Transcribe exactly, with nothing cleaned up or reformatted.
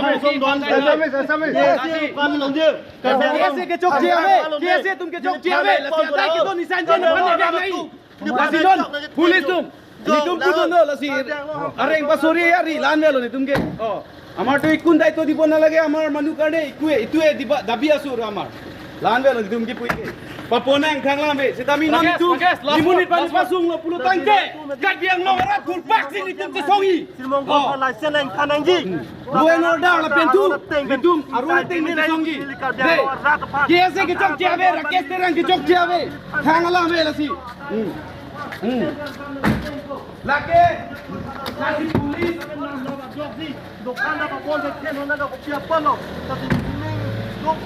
Assamese, Assamese. Assamese, Assamese. K S A kechokche ave, K S A atum kechokche ave, lasi adak kedo nisan jen aphan nang nai. Lasi non, police atum, netum pudun do, lasi areng pasori ari la-an avelo netum ke. Oh, amar to ikkun daito dibo nalage, amar manu karne ikkue, itue diba, dabi asur amar. La-an avelo netum kipu ke. Papo nangkhang lam ave, setame non Rakesh, netum, Rakesh, last nimunit word, panu last word. Pasunglo pulo tangte, Karbi Anglong arat thurpak si netum chesongji. Shillong Oh. Kong license nangthan nangji. Law and order lapen thu, netum aron ateng nangchesongji. Dei, K S A kechokche ave, Rakesh Terang kechokche ave. Khang alam ave lasi. Hmm. Hmm. Lake, lasi police. Dokan na kapon de ken hona na kopi apalo. Tapi ini dok